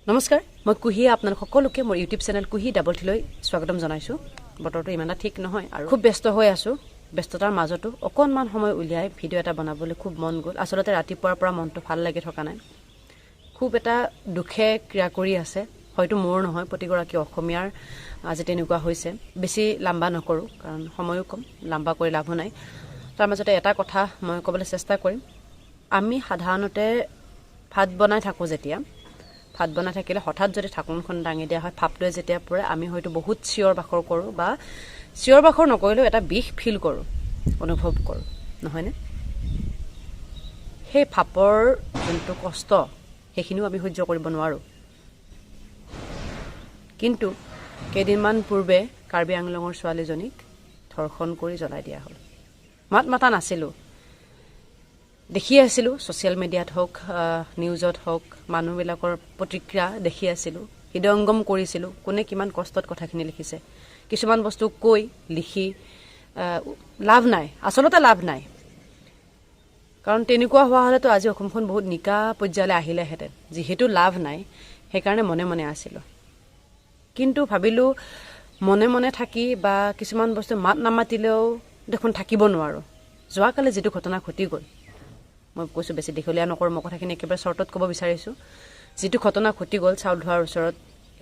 নমস্কাৰ, মই কুহিয়ে আপোনালোক সকলোকে মোৰ ইউটিউব চেনেল কুহি ডাবল থ্ৰীলৈ স্বাগতম জনাইছোঁ। বতৰটো ইমান এটা ঠিক নহয় আৰু খুব ব্যস্ত হৈ আছোঁ। ব্যস্ততাৰ মাজতো অকণমান সময় উলিয়াই ভিডিঅ' এটা বনাবলৈ খুব মন গ'ল। আচলতে ৰাতিপুৱাৰ পৰা মনটো ভাল লাগি থকা নাই, খুব এটা দুখে ক্ৰিয়া কৰি আছে। হয়তো মোৰ নহয়, প্ৰতিগৰাকী অসমীয়াৰ আজি তেনেকুৱা হৈছে। বেছি লাম্বা নকৰোঁ, কাৰণ সময়ো কম, লাম্বা কৰি লাভো নাই। তাৰ মাজতে এটা কথা মই ক'বলৈ চেষ্টা কৰিম। আমি সাধাৰণতে ভাত বনাই থাকোঁ, যেতিয়া ভাত বনাই থাকিলে হঠাৎ যদি ঢাকোনখন দাঙি দিয়া হয়, ভাপটোৱে যেতিয়া পৰে, আমি হয়তো বহুত চিঞৰ বাখৰ কৰোঁ, বা চিঞৰ বাখৰ নকৰিলেও এটা বিষ ফিল কৰোঁ, অনুভৱ কৰোঁ, নহয়নে? সেই ভাপৰ যোনটো কষ্ট, সেইখিনিও আমি সহ্য কৰিব নোৱাৰোঁ। কিন্তু কেইদিনমান পূৰ্বে কাৰ্বি আংলঙৰ ছোৱালীজনীক ধৰ্ষণ কৰি জ্বলাই দিয়া হ'ল। মাত মাতা নাছিলোঁ, দেখি আছিলোঁ, ছ'চিয়েল মিডিয়াত হওক, নিউজত হওক, মানুহবিলাকৰ প্ৰতিক্ৰিয়া দেখি আছিলোঁ, হৃদয়ংগম কৰিছিলোঁ কোনে কিমান কষ্টত কথাখিনি লিখিছে। কিছুমান বস্তু কৈ লিখি লাভ নাই, আচলতে লাভ নাই। কাৰণ তেনেকুৱা হোৱা হ'লেতো আজি অসমখন বহুত নিকা পৰ্যায়লৈ আহিলেহেঁতেন। যিহেতু লাভ নাই, সেইকাৰণে মনে মনে আছিলোঁ। কিন্তু ভাবিলোঁ মনে মনে থাকি বা কিছুমান বস্তু মাত নামাতিলেও দেখোন থাকিব নোৱাৰোঁ। যোৱাকালি যিটো ঘটনা ঘটি গ'ল, মই কৈছোঁ বেছি দীঘলীয়া নকৰোঁ, মই কথাখিনি একেবাৰে চৰ্টত ক'ব বিচাৰিছোঁ। যিটো ঘটনা ঘটি গ'ল চাউল ধোৱাৰ ওচৰত,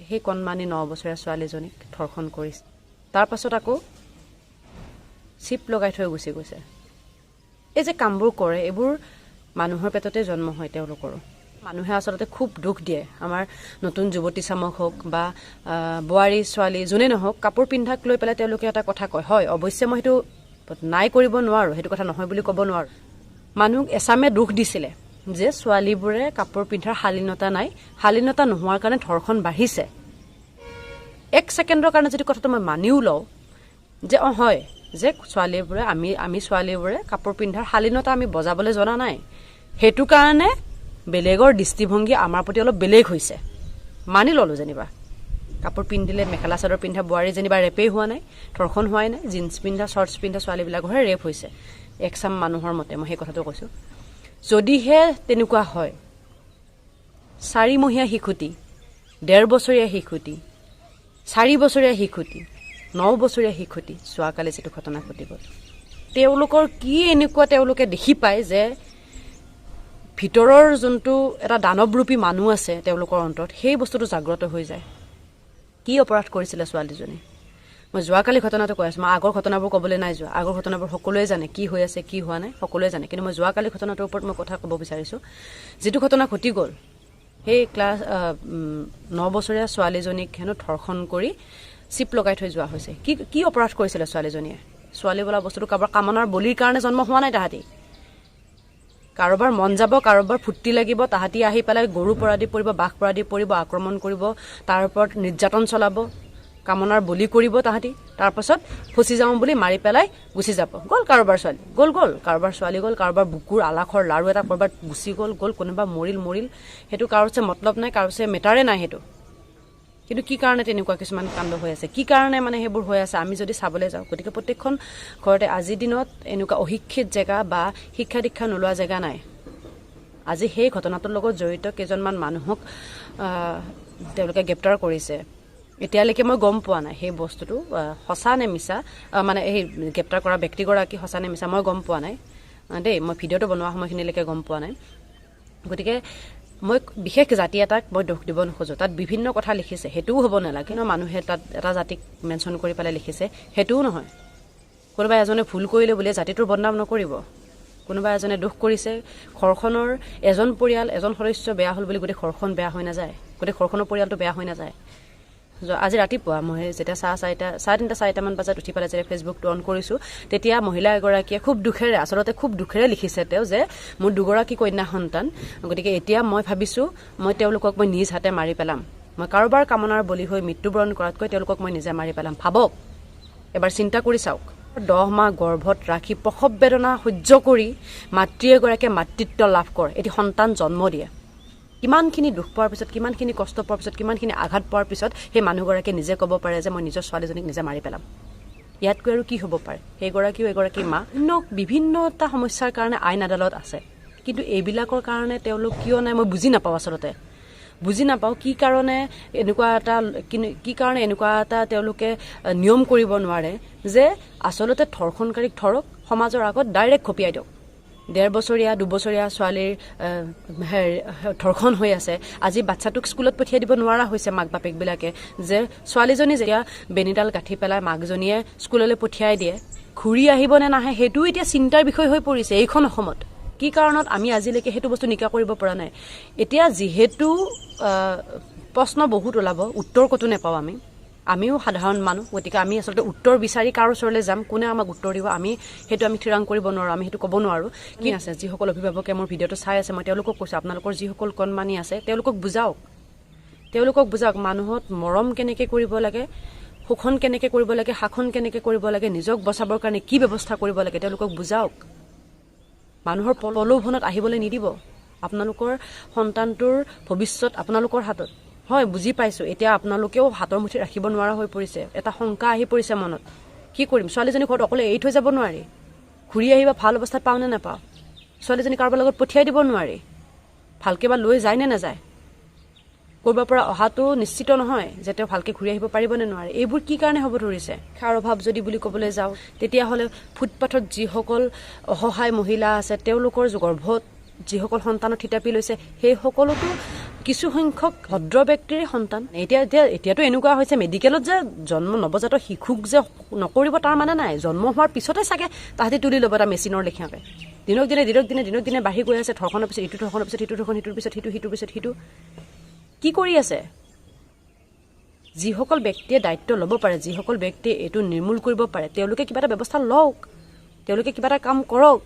সেই কণমানি 9 বছৰীয়া ছোৱালীজনীক ধৰ্ষণ কৰিছে, তাৰ পাছত আকৌ চিপ লগাই থৈ গুচি গৈছে। এই যে কামবোৰ কৰে, এইবোৰ মানুহৰ পেটতে জন্ম হয় তেওঁলোকৰো। মানুহে আচলতে খুব দুখ দিয়ে আমাৰ নতুন যুৱতী চামক হওক বা বোৱাৰী ছোৱালী যোনেই নহওক, কাপোৰ পিন্ধাক লৈ পেলাই তেওঁলোকে এটা কথা কয়। হয়, অৱশ্যে মই সেইটো নাই কৰিব নোৱাৰোঁ, সেইটো কথা নহয় বুলি ক'ব নোৱাৰোঁ। মানুহক এচামে দুখ দিছিলে যে ছোৱালীবোৰে কাপোৰ পিন্ধাৰ শালীনতা নাই, শালীনতা নোহোৱাৰ কাৰণে ধৰ্ষণ বাঢ়িছে। এক ছেকেণ্ডৰ কাৰণে যদি কথাটো মই মানিও লওঁ যে অঁ হয়, যে ছোৱালীবোৰে আমি ছোৱালীবোৰে কাপোৰ পিন্ধাৰ শালীনতা আমি বজাবলৈ জনা নাই, সেইটো কাৰণে বেলেগৰ দৃষ্টিভংগী আমাৰ প্ৰতি অলপ বেলেগ হৈছে, মানি ল'লোঁ যেনিবা। কাপোৰ পিন্ধিলে মেখেলা চাদৰ পিন্ধা বোৱাৰী যেনিবা ৰেপেই হোৱা নাই, ধৰ্ষণ হোৱাই নাই, জিন্স পিন্ধা, শ্বৰ্টছ পিন্ধা ছোৱালীবিলাকৰহে ৰেপ হৈছে একচাম মানুহৰ মতে। মই সেই কথাটো কৈছোঁ, যদিহে তেনেকুৱা হয়, 4মহীয়া শিশুটি, 1.5 বছৰীয়া শিশুটি, 4 বছৰীয়া শিশুটি, 9 বছৰীয়া শিশুটি, যোৱাকালি যিটো ঘটনা ঘটি গ'ল, তেওঁলোকৰ কি এনেকুৱা তেওঁলোকে দেখি পায় যে ভিতৰৰ যোনটো এটা দানৱৰূপী মানুহ আছে তেওঁলোকৰ অন্তৰত, সেই বস্তুটো জাগ্ৰত হৈ যায়? কি অপৰাধ কৰিছিলে ছোৱালীজনী? মই যোৱাকালি ঘটনাটো কৈ আছোঁ, মই আগৰ ঘটনাবোৰ ক'বলৈ নাই যোৱা। আগৰ ঘটনাবোৰ সকলোৱে জানে, কি হৈ আছে কি হোৱা নাই সকলোৱে জানে। কিন্তু মই যোৱাকালি ঘটনাটোৰ ওপৰত মই কথা ক'ব বিচাৰিছোঁ। যিটো ঘটনা ঘটি গ'ল, সেই ক্লাছ 9 বছৰীয়া ছোৱালীজনীক হেনো ধৰ্ষণ কৰি চিপ লগাই থৈ যোৱা হৈছে। কি কি অপৰাধ কৰিছিলে ছোৱালীজনীয়ে? ছোৱালী বোলা বস্তুটো কাৰোবাৰ কামনাৰ বলিৰ কাৰণে জন্ম হোৱা নাই। তাহাঁতি কাৰোবাৰ মন যাব, কাৰোবাৰ ফূৰ্তি লাগিব, তাহাঁতি আহি পেলাই গৰু পৰা দি পৰিব, বাঘ পৰা দি পৰিব, আক্ৰমণ কৰিব, তাৰ ওপৰত নিৰ্যাতন চলাব, কামনাৰ বলি কৰিব তাহাঁতি, তাৰপাছত ফচি যাওঁ বুলি মাৰি পেলাই গুচি যাব। গ'ল কাৰোবাৰ ছোৱালী, গ'ল গ'ল কাৰোবাৰ ছোৱালী গ'ল, কাৰোবাৰ বুকুৰ আলাসৰ লাৰু এটা ক'ৰবাত গুচি গ'ল, গ'ল, কোনোবা মৰিল মৰিল, সেইটো কাৰোচে মতলব নাই, কাৰোচে মেটাৰে নাই সেইটো। কিন্তু কি কাৰণে তেনেকুৱা কিছুমান কাণ্ড হৈ আছে, কি কাৰণে মানে সেইবোৰ হৈ আছে, আমি যদি চাবলৈ যাওঁ, গতিকে প্ৰত্যেকখন ঘৰতে আজিৰ দিনত এনেকুৱা অশিক্ষিত জেগা বা শিক্ষা দীক্ষা নোলোৱা জেগা নাই। আজি সেই ঘটনাটোৰ লগত জড়িত কেইজনমান মানুহক তেওঁলোকে গ্ৰেপ্তাৰ কৰিছে। এতিয়ালৈকে মই গম পোৱা নাই সেই বস্তুটো সঁচা নে মিছা, মানে এই গ্ৰেপ্তাৰ কৰা ব্যক্তিগৰাকী সঁচা নে মিছা মই গম পোৱা নাই দেই। মই ভিডিঅ'টো বনোৱা সময়খিনিলৈকে গম পোৱা নাই। গতিকে মই বিশেষ জাতি এটাক মই দোষ দিব নোখোজোঁ। তাত বিভিন্ন কথা লিখিছে, সেইটোও হ'ব নালাগে ন। মানুহে তাত এটা জাতিক মেনশ্যন কৰি পেলাই লিখিছে, সেইটোও নহয়। কোনোবা এজনে ভুল কৰিলে বুলিয়ে জাতিটোৰ বদনাম নকৰিব। কোনোবা এজনে দোষ কৰিছে, ঘৰখনৰ এজন পৰিয়াল এজন সদস্য বেয়া হ'ল বুলি গোটেই ঘৰখন বেয়া হৈ নাযায়, গোটেই ঘৰখনৰ পৰিয়ালটো বেয়া হৈ নাযায়। আজি ৰাতিপুৱা মই যেতিয়া 4:30, 3:30, 4টামান বজাত উঠি পেলাই যেতিয়া ফেচবুকটো অন কৰিছোঁ, তেতিয়া মহিলা এগৰাকীয়ে খুব দুখেৰে, আচলতে খুব দুখেৰে লিখিছে তেওঁ যে মোৰ দুগৰাকী কন্যা সন্তান, গতিকে এতিয়া মই ভাবিছোঁ মই তেওঁলোকক মই নিজ হাতে মাৰি পেলাম। মই কাৰোবাৰ কামনাৰ বলি হৈ মৃত্যুবৰণ কৰাতকৈ তেওঁলোকক মই নিজে মাৰি পেলাম। ভাবক, এবাৰ চিন্তা কৰি চাওক, 10 মাহ গৰ্ভত ৰাখি প্ৰসৱ বেদনা সহ্য কৰি মাতৃ এগৰাকীয়ে মাতৃত্ব লাভ কৰে, এটি সন্তান জন্ম দিয়ে। কিমানখিনি দুখ পোৱাৰ পিছত, কিমানখিনি কষ্ট পোৱাৰ পিছত, কিমানখিনি আঘাত পোৱাৰ পিছত সেই মানুহগৰাকীয়ে নিজে ক'ব পাৰে যে মই নিজৰ ছোৱালীজনীক নিজে মাৰি পেলাম। ইয়াতকৈ আৰু কি হ'ব পাৰে? সেইগৰাকীও এগৰাকী মা। বিভিন্নটা সমস্যাৰ কাৰণে আইন আদালত আছে, কিন্তু এইবিলাকৰ কাৰণে তেওঁলোক কিয় নাই মই বুজি নাপাওঁ। আচলতে বুজি নাপাওঁ কি কাৰণে এনেকুৱা এটা, কি কাৰণে এনেকুৱা এটা তেওঁলোকে নিয়ম কৰিব নোৱাৰে যে আচলতে ধৰ্ষণকাৰীক ধৰক, সমাজৰ আগত ডাইৰেক্ট খপিয়াই দিয়ক। 1.5 বছৰীয়া 2 বছৰীয়া ছোৱালীৰ ধৰ্ষণ হৈ আছে, আজি বাচ্ছাটোক স্কুলত পঠিয়াই দিব নোৱাৰা হৈছে মাক বাপেকবিলাকে, যে ছোৱালীজনী যেতিয়া বেনীডাল গাঁঠি পেলাই মাকজনীয়ে স্কুললৈ পঠিয়াই দিয়ে, ঘূৰি আহিব নে নাহে সেইটোও এতিয়া চিন্তাৰ বিষয় হৈ পৰিছে এইখন অসমত। কি কাৰণত আমি আজিলৈকে সেইটো বস্তু নিকা কৰিব পৰা নাই? এতিয়া যিহেতু প্ৰশ্ন বহুত ওলাব, উত্তৰ ক'তো নাপাওঁ আমি, আমিও সাধাৰণ মানুহ, গতিকে আমি আচলতে উত্তৰ বিচাৰি কাৰ ওচৰলৈ যাম, কোনে আমাক উত্তৰ দিব, আমি সেইটো আমি থিৰাং কৰিব নোৱাৰোঁ, আমি সেইটো ক'ব নোৱাৰোঁ। কি আছে, যিসকল অভিভাৱকে মোৰ ভিডিঅ'টো চাই আছে, মই তেওঁলোকক কৈছোঁ, আপোনালোকৰ যিসকল কণমানি আছে তেওঁলোকক বুজাওক, তেওঁলোকক বুজাওক মানুহত মৰম কেনেকৈ কৰিব লাগে, শোষণ কেনেকৈ কৰিব লাগে, শাসন কেনেকৈ কৰিব লাগে, নিজক বচাবৰ কাৰণে কি ব্যৱস্থা কৰিব লাগে, তেওঁলোকক বুজাওক। মানুহৰ প্ৰলোভনত আহিবলৈ নিদিব। আপোনালোকৰ সন্তানটোৰ ভৱিষ্যত আপোনালোকৰ হাতত। হয়, বুজি পাইছোঁ, এতিয়া আপোনালোকেও হাতৰ মুঠিত ৰাখিব নোৱাৰা হৈ পৰিছে, এটা শংকা আহি পৰিছে মনত, কি কৰিম, ছোৱালীজনী ঘৰত অকলে এৰি থৈ যাব নোৱাৰি, ঘূৰি আহিবা ভাল অৱস্থাত পাওঁ নে নাপাওঁ, ছোৱালীজনী কাৰোবাৰ লগত পঠিয়াই দিব নোৱাৰি, ভালকৈ বা লৈ যায় নে নাযায়, ক'ৰবাৰ পৰা অহাটো নিশ্চিত নহয় যে তেওঁ ভালকৈ ঘূৰি আহিব পাৰিব নে নোৱাৰে। এইবোৰ কি কাৰণে হ'ব ধৰিছে? শিক্ষাৰ অভাৱ যদি বুলি ক'বলৈ যাওঁ, তেতিয়াহ'লে ফুটপাথত যিসকল অসহায় মহিলা আছে, তেওঁলোকৰ গৰ্ভত যিসকল সন্তানত থিতাপি লৈছে, সেই সকলোতো কিছুসংখ্যক ভদ্ৰ ব্যক্তিৰে সন্তান। এতিয়া এতিয়া এতিয়াতো এনেকুৱা হৈছে, মেডিকেলত যে জন্ম নৱজাত শিশুক যে নকৰিব তাৰ মানে নাই, জন্ম হোৱাৰ পিছতে চাগে তাহাঁতি তুলি ল'ব এটা মেচিনৰ লেখীয়াকৈ। দিনক দিনে দিনক দিনে দিনক দিনে বাঢ়ি গৈ আছে, ধৰ্ষণৰ পিছত ইটো, ধৰ্ষণৰ পিছত সিটো, ধৰ্ষণ সিটোৰ পিছত সিটো, সিটোৰ পিছত সিটো। কি কৰি আছে? যিসকল ব্যক্তিয়ে দায়িত্ব ল'ব পাৰে, যিসকল ব্যক্তিয়ে এইটো নিৰ্মূল কৰিব পাৰে, তেওঁলোকে কিবা এটা ব্যৱস্থা লওক, তেওঁলোকে কিবা এটা কাম কৰক।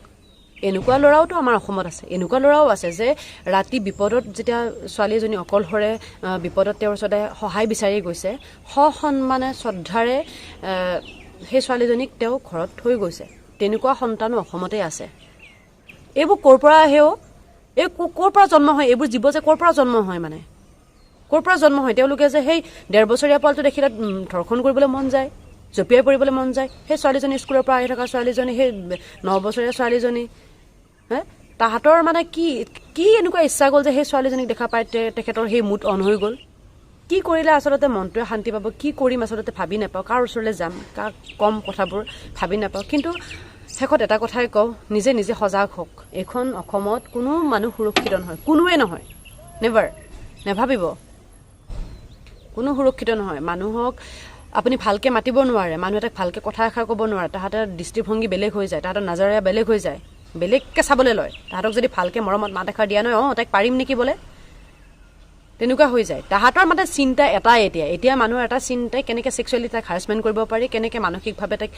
এনেকুৱা ল'ৰাওতো আমাৰ অসমত আছে, এনেকুৱা ল'ৰাও আছে যে ৰাতি বিপদত যেতিয়া ছোৱালী এজনী অকলশৰে বিপদত তেওঁৰ ওচৰতে সহায় বিচাৰি গৈছে, সসন্মানে শ্ৰদ্ধাৰে সেই ছোৱালীজনীক তেওঁ ঘৰত থৈ গৈছে। তেনেকুৱা সন্তানো অসমতে আছে। এইবোৰ ক'ৰ পৰা আহেও, এই ক'ৰ পৰা জন্ম হয়, এইবোৰ জীৱ যে ক'ৰ পৰা জন্ম হয়, মানে ক'ৰ পৰা জন্ম হয়? তেওঁলোকে যে সেই 1.5 বছৰীয়া পোৱালিটো দেখিলে ধৰ্ষণ কৰিবলৈ মন যায়, জঁপিয়াই পৰিবলৈ মন যায়, সেই ছোৱালীজনী স্কুলৰ পৰা আহি থকা ছোৱালীজনী, সেই 9 বছৰীয়া ছোৱালীজনী, হে তাহাঁতৰ মানে কি কি এনেকুৱা ইচ্ছা গ'ল যে সেই ছোৱালীজনীক দেখা পাই তেখেতৰ সেই মুড অন হৈ গ'ল। কি কৰিলে আচলতে মনটোৱে শান্তি পাব, কি কৰিম আচলতে ভাবি নাপাওঁ, কাৰ ওচৰলৈ যাম, কাক কম কথাবোৰ ভাবি নাপাওঁ। কিন্তু শেষত এটা কথাই কওঁ, নিজে নিজে সজাগ হওক। এইখন অসমত কোনো মানুহ সুৰক্ষিত নহয়, কোনোৱে নহয়, নেভাৰ, নেভাবিব, কোনো সুৰক্ষিত নহয়। মানুহক আপুনি ভালকৈ মাতিব নোৱাৰে, মানুহ এটাক ভালকৈ কথা এষাৰ ক'ব নোৱাৰে, তাহাঁতৰ দৃষ্টিভংগী বেলেগ হৈ যায়, তাহাঁতৰ নাজাৰিয়া বেলেগ হৈ যায়, বেলেগকৈ চাবলৈ লয়। তাহাঁতক যদি ভালকৈ মৰমত মাত এষাৰ দিয়া নহয়, অঁ তাইক পাৰিম নেকি বোলে, তেনেকুৱা হৈ যায়। তাহাঁতৰ মানে চিন্তা এটাই, এতিয়া এতিয়া মানুহৰ এটা চিন্তাই কেনেকৈ ছেক্সুৱেলি তাইক হাৰাচমেণ্ট কৰিব পাৰি, কেনেকৈ মানসিকভাৱে তাইক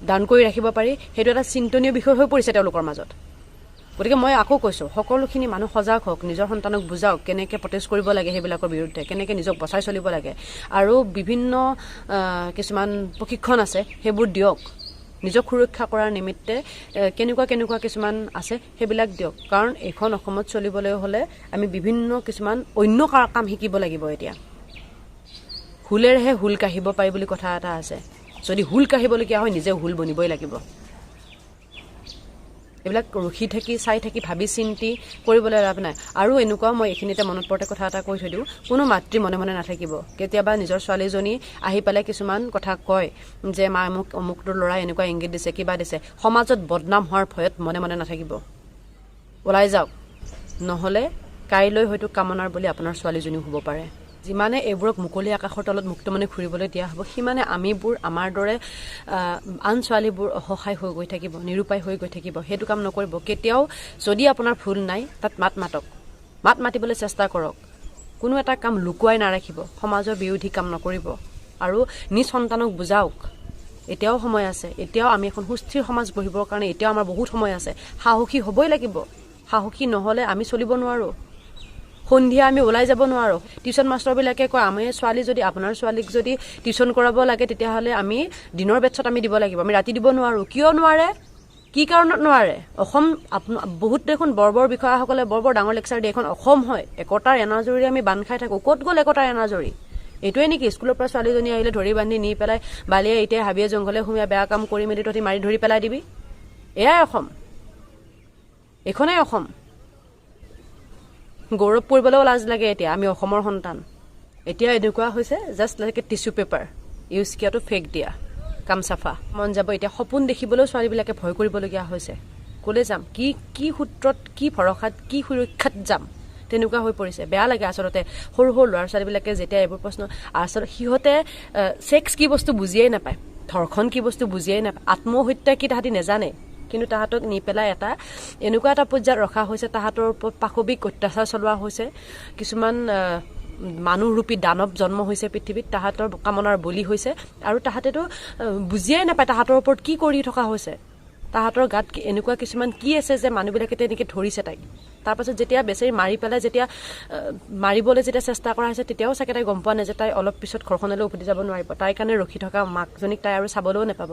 ডাউন কৰি ৰাখিব পাৰি, সেইটো এটা চিন্তনীয় বিষয় হৈ পৰিছে তেওঁলোকৰ মাজত। গতিকে মই আকৌ কৈছোঁ, সকলোখিনি মানুহ সজাগ হওক, নিজৰ সন্তানক বুজাওক কেনেকৈ প্ৰটেষ্ট কৰিব লাগে সেইবিলাকৰ বিৰুদ্ধে, কেনেকৈ নিজক বচাই চলিব লাগে, আৰু বিভিন্ন কিছুমান প্ৰশিক্ষণ আছে সেইবোৰ দিয়ক, নিজক সুৰক্ষা কৰাৰ নিমিত্তে কেনেকুৱা কেনেকুৱা কিছুমান আছে সেইবিলাক দিয়ক। কাৰণ এইখন অসমত চলিবলৈ হ'লে আমি বিভিন্ন কিছুমান অন্য কাম শিকিব লাগিব। এতিয়া হুলেৰেহে হুল কাঢ়িব পাৰি বুলি কথা এটা আছে, যদি হুল কাঢ়িবলগীয়া হয় নিজে হুল বনিবই লাগিব। এইবিলাক ৰখি থাকি চাই থাকি ভাবি চিন্তি কৰিবলৈ লাভ নাই। আৰু এনেকুৱাও মই এইখিনিতে মনত পৰোঁতে কথা এটা কৈ থৈ দিওঁ, কোনো মাতৃ মনে মনে নাথাকিব। কেতিয়াবা নিজৰ ছোৱালীজনী আহি পেলাই কিছুমান কথা কয় যে মা মোক অমুকটোৰ ল'ৰাই এনেকুৱা ইংগিত দিছে, কিবা দিছে, সমাজত বদনাম হোৱাৰ ভয়ত মনে মনে নাথাকিব, ওলাই যাওক, নহ'লে কাইলৈ হয়তো কামনাৰ বুলি আপোনাৰ ছোৱালীজনীও হ'ব পাৰে। যিমানে এইবোৰক মুকলি আকাশৰ তলত মুক্তমনে ঘূৰিবলৈ দিয়া হ'ব, সিমানে আমিবোৰ আমাৰ দৰে আন ছোৱালীবোৰ অসহায় হৈ গৈ থাকিব, নিৰূপায় হৈ গৈ থাকিব। সেইটো কাম নকৰিব কেতিয়াও। যদি আপোনাৰ ভুল নাই তাত মাত মাতক, মাত মাতিবলৈ চেষ্টা কৰক, কোনো এটা কাম লুকুৱাই নাৰাখিব, সমাজৰ বিৰোধী কাম নকৰিব, আৰু নিজ সন্তানক বুজাওক। এতিয়াও সময় আছে, এতিয়াও আমি এখন সুস্থিৰ সমাজ গঢ়িবৰ কাৰণে এতিয়াও আমাৰ বহুত সময় আছে। সাহসী হ'বই লাগিব, সাহসী নহ'লে আমি চলিব নোৱাৰোঁ। সন্ধিয়া আমি ওলাই যাব নোৱাৰোঁ। টিউশ্যন মাষ্টৰবিলাকে কয়, আমি ছোৱালী যদি আপোনাৰ ছোৱালীক যদি টিউশ্যন কৰাব লাগে তেতিয়াহ'লে আমি দিনৰ বেটছত আমি দিব লাগিব, আমি ৰাতি দিব নোৱাৰোঁ। কিয় নোৱাৰে? কি কাৰণত নোৱাৰে? অসম বহুত দেখোন বৰ বৰ বিষয়াসকলে বৰ বৰ ডাঙৰ লেকচাৰ দিয়ে, এখন অসম হয়, একতাৰ এনাজৰীৰে আমি বান্ধ খাই থাকোঁ। ক'ত গ'ল একতাৰ এনাজৰী? এইটোৱে নেকি? স্কুলৰ পৰা ছোৱালীজনী আহিলে ধৰি বান্ধি নি পেলাই বালিয়ে এতিয়া হাবিয়ে জংঘলে সোমাই বেয়া কাম কৰি মেলি তহঁতি মাৰি ধৰি পেলাই দিবি? এয়াই অসম, এইখনেই অসম। গৌৰৱ কৰিবলৈও লাজ লাগে এতিয়া, আমি অসমৰ সন্তান। এতিয়া এনেকুৱা হৈছে just like a tissue paper use কিয়াটো fake দিয়া, কাম চাফা। মন যাব এতিয়া সপোন দেখিবলৈও ছোৱালীবিলাকে ভয় কৰিবলগীয়া হৈছে। ক'লৈ যাম, কি কি সূত্ৰত, কি ভৰসাত, কি সুৰক্ষাত যাম, তেনেকুৱা হৈ পৰিছে। বেয়া লাগে আচলতে সৰু সৰু ল'ৰা ছোৱালীবিলাকে যেতিয়া এইবোৰ প্ৰশ্ন, আচলতে সিহঁতে ছেক্স কি বস্তু বুজিয়েই নাপায়, ধৰ্ষণ কি বস্তু বুজিয়েই নাপায়, আত্মহত্যা কি তাহাঁতি নেজানে। কিন্তু তাহাঁতক নি পেলাই এটা এনেকুৱা এটা পৰ্যায়ত ৰখা হৈছে, তাহাঁতৰ ওপৰত পাশৱিক অত্যাচাৰ চলোৱা হৈছে। কিছুমান মানুহৰূপী দানৱ জন্ম হৈছে পৃথিৱীত, তাহাঁতৰ কামনাৰ বলি হৈছে। আৰু তাহাঁতেতো বুজিয়েই নাপায় তাহাঁতৰ ওপৰত কি কৰি থকা হৈছে, তাহাঁতৰ গাত এনেকুৱা কিছুমান কি আছে যে মানুহবিলাকে তেনেকৈ ধৰিছে তাইক। তাৰপাছত যেতিয়া বেচেৰি মাৰি পেলাই যেতিয়া মাৰিবলৈ যেতিয়া চেষ্টা কৰা হৈছে, তেতিয়াও চাগে তাই গম পোৱা নাই যে তাই অলপ পিছত ঘৰখনলৈ উভতি যাব নোৱাৰিব। তাইৰ কাৰণে ৰখি থকা মাকজনীক তাই আৰু চাবলৈও নাপাব।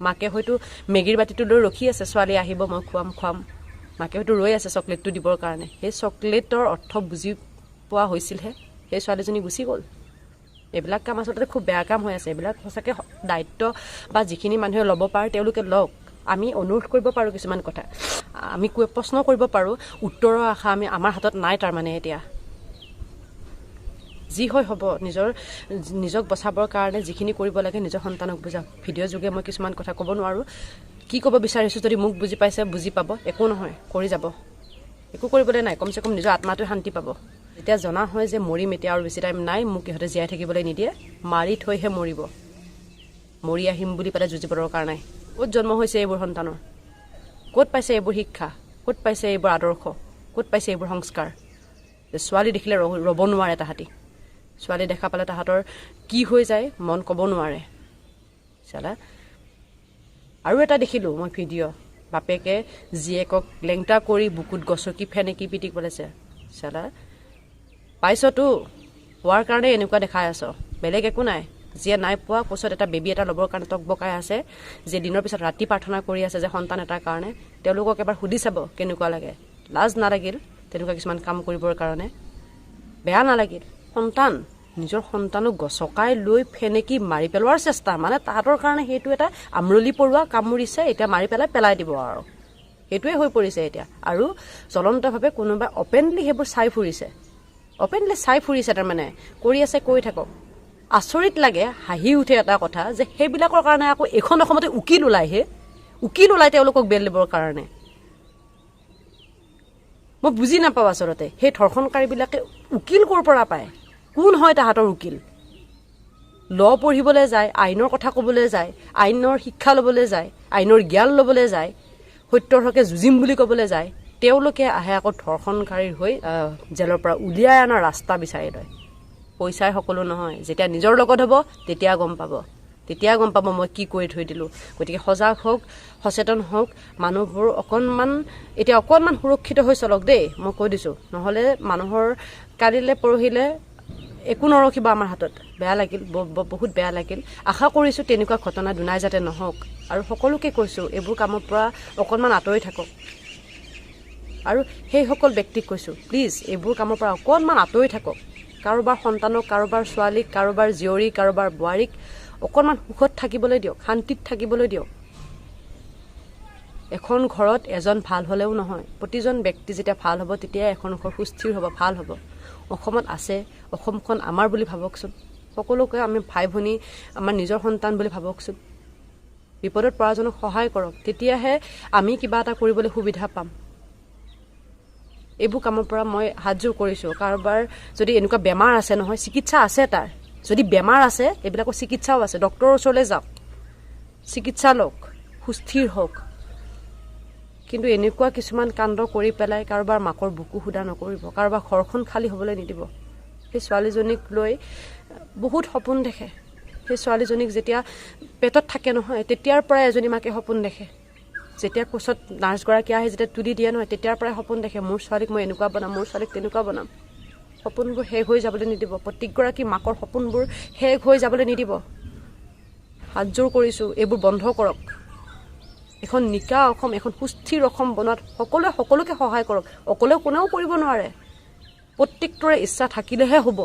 মাকে হয়তো মেগীৰ বাতিটো লৈ ৰখি আছে, ছোৱালী আহিব মই খুৱাম খুৱাম। মাকে হয়তো ৰৈ আছে চকলেটটো দিবৰ কাৰণে। সেই চকলেটৰ অৰ্থ বুজি পোৱা হৈছিলহে, সেই ছোৱালীজনী গুচি গ'ল। এইবিলাক কাম আচলতে খুব বেয়া কাম হৈ আছে। এইবিলাক সঁচাকৈ দায়িত্ব বা যিখিনি মানুহে ল'ব পাৰে তেওঁলোকে লওক। আমি অনুৰোধ কৰিব পাৰোঁ কিছুমান কথা, আমি প্ৰশ্ন কৰিব পাৰোঁ, উত্তৰৰ আশা আমি আমাৰ হাতত নাই। তাৰমানে এতিয়া যি হয় হ'ব, নিজক বচাবৰ কাৰণে যিখিনি কৰিব লাগে নিজৰ সন্তানক বুজাওক। ভিডিঅ' যোগে মই কিছুমান কথা ক'ব নোৱাৰোঁ, কি ক'ব বিচাৰিছোঁ যদি মোক বুজি পাইছে বুজি পাব, একো নহয় কৰি যাব, একো কৰিবলৈ নাই, কমচে কম নিজৰ আত্মাটোৱে শান্তি পাব। যেতিয়া জনা হয় যে মৰিম এতিয়া আৰু বেছি টাইম নাই, মোক ইহঁতে জীয়াই থাকিবলৈ নিদিয়ে, মাৰি থৈহে মৰিব, মৰি আহিম বুলি পেলাই যুঁজিব দৰকাৰ নাই। ক'ত জন্ম হৈছে এইবোৰ সন্তানৰ, ক'ত পাইছে এইবোৰ শিক্ষা, ক'ত পাইছে এইবোৰ আদৰ্শ, ক'ত পাইছে এইবোৰ সংস্কাৰ? ছোৱালী দেখিলে ৰ'ব নোৱাৰে তাহাঁতি, ছোৱালী দেখা পালে তাহাঁতৰ কি হৈ যায় মন ক'ব নোৱাৰে। চালা আৰু এটা দেখিলোঁ মই ভিডিঅ', বাপেকে জীয়েকক লেংটা কৰি বুকুত গছকি ফেনেকি পিটি পেলাইছে। চালা পাইছতো, পোৱাৰ কাৰণে এনেকুৱা দেখাই আছ, বেলেগ একো নাই। যিয়ে নাই পোৱা কোচত এটা বেবী এটা ল'বৰ কাৰণে টক বকাই আছে, যে দিনৰ পিছত ৰাতি প্ৰাৰ্থনা কৰি আছে যে সন্তান এটাৰ কাৰণে, তেওঁলোকক এবাৰ সুধি চাব কেনেকুৱা লাগে। লাজ নালাগিল তেনেকুৱা কিছুমান কাম কৰিবৰ কাৰণে, বেয়া নালাগিল? সন্তান, নিজৰ সন্তানক গছকাই লৈ ফেনেকি মাৰি পেলোৱাৰ চেষ্টা, মানে তাহাঁতৰ কাৰণে সেইটো এটা আমৰলি পৰুৱা কামুৰিছে, এতিয়া মাৰি পেলাই পেলাই দিব আৰু, সেইটোৱে হৈ পৰিছে এতিয়া। আৰু জ্বলন্তভাৱে কোনোবাই অপেনলি সেইবোৰ চাই ফুৰিছে, অপেনলি চাই ফুৰিছে, তাৰমানে কৰি আছে, কৰি থাকক। আচৰিত লাগে, হাঁহি উঠে এটা কথা যে সেইবিলাকৰ কাৰণে আকৌ এইখন অসমতে উকিল ওলাইহে, উকিল ওলাই তেওঁলোকক বেল দিবৰ কাৰণে। মই বুজি নাপাওঁ আচলতে সেই ধৰ্ষণকাৰীবিলাকে উকিল ক'ৰ পৰা পায়, কোন হয় তাহাঁতৰ উকিল? ল পঢ়িবলৈ যায়, আইনৰ কথা ক'বলৈ যায়, আইনৰ শিক্ষা ল'বলৈ যায়, আইনৰ জ্ঞান ল'বলৈ যায়, সত্যৰ হকে যুঁজিম বুলি ক'বলৈ যায়, তেওঁলোকে আহে আকৌ ধৰ্ষণকাৰীৰ হৈ জেলৰ পৰা উলিয়াই অনাৰ ৰাস্তা বিচাৰি লয়। পইচাই সকলো নহয়, যেতিয়া নিজৰ লগত হ'ব তেতিয়া গম পাব, তেতিয়া গম পাব মই কি কৰি থৈ দিলোঁ। গতিকে সজাগ হওক, সচেতন হওক, মানুহবোৰ অকণমান এতিয়া অকণমান সুৰক্ষিত হৈ চলক দেই, মই কৈ দিছোঁ। নহ'লে মানুহৰ কালিলৈ পৰহিলে একো নৰখিব আমাৰ হাতত। বেয়া লাগিল, বহুত বেয়া লাগিল। আশা কৰিছোঁ তেনেকুৱা ঘটনা দুনাই যাতে নহওক। আৰু সকলোকে কৈছোঁ এইবোৰ কামৰ পৰা অকণমান আঁতৰি থাকক। আৰু সেইসকল ব্যক্তিক কৈছোঁ প্লিজ এইবোৰ কামৰ পৰা অকণমান আঁতৰি থাকক। কাৰোবাৰ সন্তানক, কাৰোবাৰ ছোৱালীক, কাৰোবাৰ জীয়ৰী, কাৰোবাৰ বোৱাৰীক অকণমান সুখত থাকিবলৈ দিয়ক, শান্তিত থাকিবলৈ দিয়ক। এখন ঘৰত এজন ভাল হ'লেও নহয়, প্ৰতিজন ব্যক্তি যেতিয়া ভাল হ'ব তেতিয়াই এখন ঘৰ সুস্থিৰ হ'ব, ভাল হ'ব। অসমত আছে, অসমখন আমাৰ বুলি ভাবকচোন, সকলোকে আমি ভাই ভনী, আমাৰ নিজৰ সন্তান বুলি ভাবকচোন। বিপদত পৰাজনক সহায় কৰক, তেতিয়াহে আমি কিবা এটা কৰিবলৈ সুবিধা পাম। এইবোৰ কামৰ পৰা মই হাতযোৰ কৰিছোঁ। কাৰোবাৰ যদি এনেকুৱা বেমাৰ আছে নহয়, চিকিৎসা আছে তাৰ, যদি বেমাৰ আছে এইবিলাকৰ চিকিৎসাও আছে, ডক্টৰৰ ওচৰলৈ যাওক, চিকিৎসা লওক, সুস্থিৰ হওক। কিন্তু এনেকুৱা কিছুমান কাণ্ড কৰি পেলাই কাৰোবাৰ মাকৰ বুকু সুদা নকৰিব, কাৰোবাৰ ঘৰখন খালী হ'বলৈ নিদিব। সেই ছোৱালীজনীক লৈ বহুত সপোন দেখে, সেই ছোৱালীজনীক যেতিয়া পেটত থাকে নহয় তেতিয়াৰ পৰাই এজনী মাকে সপোন দেখে। যেতিয়া কোচত নাৰ্ছগৰাকী আহে, যেতিয়া তুলি দিয়ে নহয়, তেতিয়াৰ পৰাই সপোন দেখে, মোৰ ছোৱালীক মই এনেকুৱা বনাম, মোৰ ছোৱালীক তেনেকুৱা বনাম। সপোনবোৰ শেষ হৈ যাবলৈ নিদিব, প্ৰত্যেকগৰাকী মাকৰ সপোনবোৰ শেষ হৈ যাবলৈ নিদিব। হাতযোৰ কৰিছোঁ, এইবোৰ বন্ধ কৰক। এখন নিকা অসম, এখন সুস্থিৰ অসম বনোৱাত সকলোৱে সকলোকে সহায় কৰক, অকলে কোনেও কৰিব নোৱাৰে। প্ৰত্যেকটোৰে ইচ্ছা থাকিলেহে হ'ব।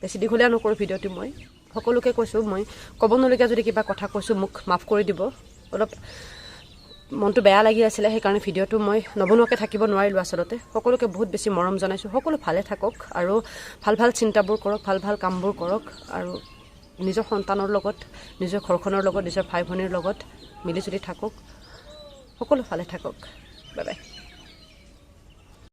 বেছি দীঘলীয়া নকৰোঁ ভিডিঅ'টো, মই সকলোকে কৈছোঁ, মই ক'ব নলগীয়া যদি কিবা কথা কৈছোঁ মোক মাফ কৰি দিব। অলপ মনটো বেয়া লাগি আছিলে, সেইকাৰণে ভিডিঅ'টো মই নবনোৱাকৈ থাকিব নোৱাৰিলোঁ। আচলতে সকলোকে বহুত বেছি মৰম জনাইছোঁ, সকলো ভালে থাকক আৰু ভাল ভাল চিন্তাবোৰ কৰক, ভাল ভাল কামবোৰ কৰক আৰু নিজৰ সন্তানৰ লগত, নিজৰ ঘৰখনৰ লগত, নিজৰ ভাই ভনীৰ লগত মিলিজুলি থাকক, সকলো ভালে থাকক। Bye bye.